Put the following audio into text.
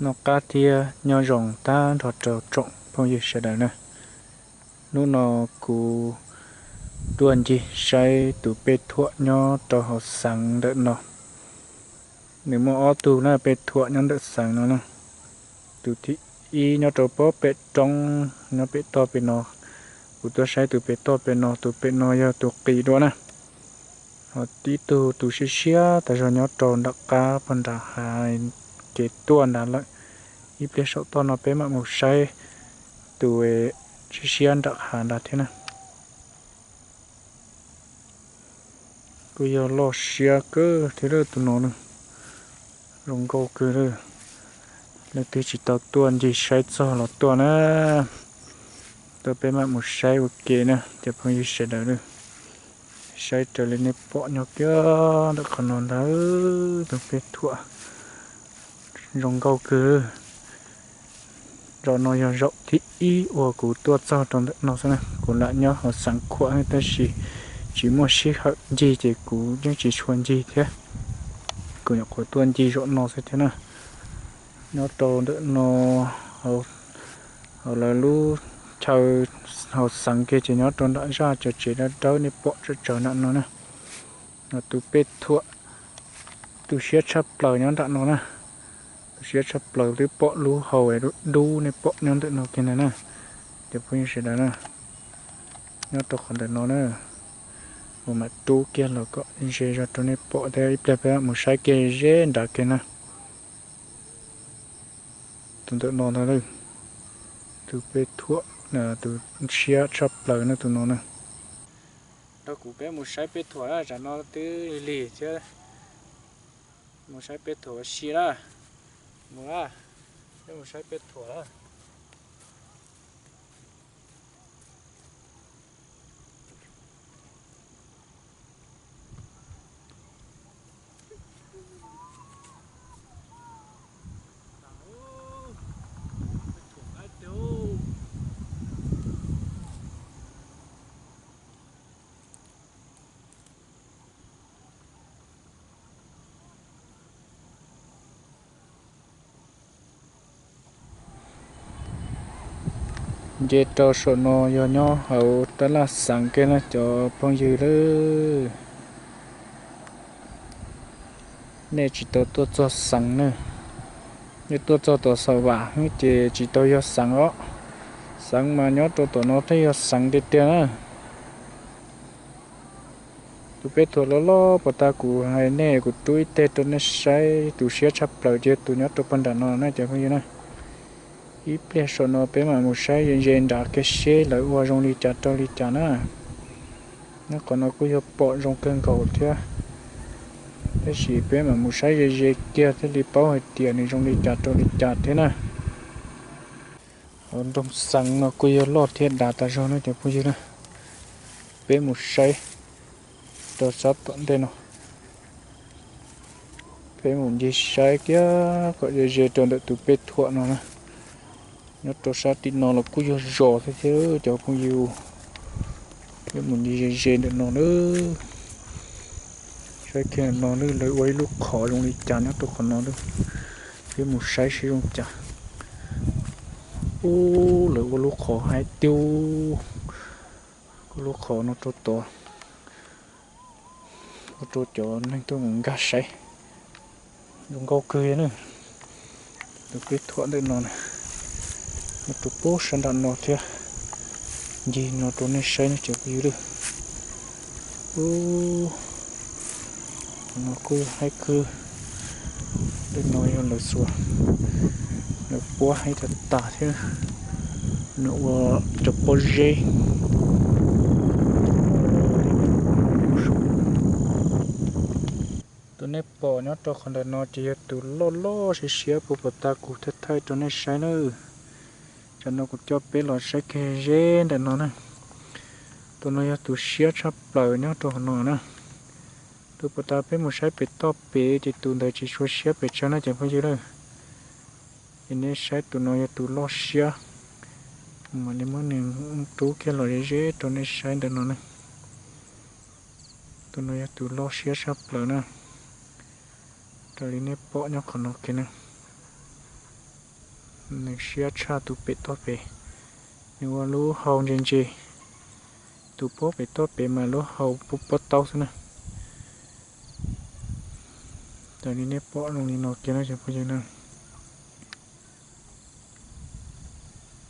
Noj qab thiab nyob zoo tag nrho rau tsoom phooj ywg sawv daws na. Hnub no kuv tuaj ncig saib tus pej thuam nyob rau hauv xeev ntawm no. Nws muaj ob tug na, pej thuam nyob ntawm xeev no na. Tus thib ib nyob rau pob pem roob, nyob pem toj pem no. Kuv tuaj saib tus pem toj pem no, tus pem no yog tus qis dua na. Ho tib tug tus siab siab tas zog nyob rau nram qab pog nram hav kev tuaj nrad lawm. Ib pliag saum toj no peb mam mus saib tus siab siab nram hav nrad thiab na. Kuj yog loj siab kawg thiab lawm tus no na. Zoo nkauj kawg lawm. Leej twg tsis tau tuaj ncig saib txog los tuaj na. Tuaj peb mam mus saib ua ke na cov phooj ywg sawv daws na. Saib raws li nej pom nyob kiag ntawm qhov no ntag, tus pej thuam zoo nkauj kawg. Zaum no yog zaum thib ib uas kuv tuaj txog rau ntawm no xwb na. Kuv lam nyob hauv xeev khuam tab sis tsis muaj sij hawm ncig ces kuv yeej tsis tshua ncig thiab. Kuv nyuam qhuav tuaj ncig zaum no xwb thiab na. Nyob rau ntawm no, hauv lawv lub chaw hauv xeev kiag ces nyob rau nram zaj cov tsev dawb dawb nej pom tsawv tsawv nram no na. Tus pej thuam, tus siab tshaj plaws nyob nram no na. Tus siab tshaj plaws twb pom lub hau dub nej pom nyob ntawm no kiag ntag na. Cov phooj ywg sawv daws na, nyob rau qhov ntawm no na, kuv mam rub kiag los kom ze zog rau nej pom thiab ib pliag peb mus saib kiag ze nrad kiag na. Tus ntawm no ntag, tus pej thuam, tus siab tshaj plaws na tus no na. Nrog kuv peb mus saib pej thuam na, tsam no twb lig thiab. Mus saib pej thuam ua si na. Mus na, peb mus saib pej thuam na. Nce rau saum no yog nyob hauv tab laj xeev kiag na cov phooj ywg lawm. Nej tsis tau tuaj txog xeev na, nej tuaj txog tom Xaum Vam xwb ces tsis tau yog xeev os. Xeev mas nyob rau tom no thiaj yog xeev tiag tiag na. Tus pej thuam loj loj puas tas kuv hais nej, kuv rub ib teg rau nej saib, tus siab tshaj plaws ces tus nyob rau pog nram no na cov phooj ywg na. Ib pliag saum no peb mam mus saib ze ze nrad kiag seb lawv ua zoo li cas rau li cas na. Nyob qhov no kuj yog pom zoo kawg nkaus thiab, tab sis peb mam mus saib ze ze kiag thiaj li paub hais tias nws zoo li cas rau li cas thiab na. Hauv nroog xeev no kuj yog loj thiab dav tas zog na cov phooj ywg na. Peb mus saib rau sab tom ntej no. Peb mus ncig saib kiag kom ze ze rau ntawm tus pej thuam no na. Nyob rau sab tim no los kuj yog zos thiab thiab cov phooj ywg. Peb mus ncig ze ze ntawm no na. Saib kiag no na, lawv ua ib lub qhov zoo li cas nyob rau qhov no na. Peb mus saib seb zoo cas. Ub, lawv ua lub qhov haib tiag. Ua lub qhov no rau tod, ua rau cov neeg tuaj mus nkag saib. Zoo nkauj kawg na. Tus pej thuam ntawm no na, nyob rau pem sab nram no thiab. Ncig no rau nej saib no cov phooj ywg. Ub, no kuj haib kawg. Ntawm no yog lawv xuas, lawv puab haib tag tag thiab. Nws ua cov pob zeb. Tus nej pom nyob rau qhov ntawm no ces yog tus loj loj siab siab puas puas tas kuv thaij thaij rau nej saib na. Tsam no kuv coj peb los saib kiag ze ntawm no na. Tus no yog tus siab tshaj plaws nyob rau qhov no na. Tus puas tas peb mus saib pem toj pem ces tus ntawd tsis tshua siab pes tsawg na cov phooj ywg na. Ces nej saib tus no yog tus loj siab. Mam li muab nws rub kiag los ze ze rau nej saib ntawm no na. Tus no yog tus loj siab tshaj plaws na. Raws li nej pom nyob qhov no kiag na. Nws siab tshaj tus pem toj pem, nws ua lub hau ntse ntse. Tus pob pem toj pem mas lub hau pob taub xwb na. Raws li nej pom zoo li no kiag na cov phooj ywg na.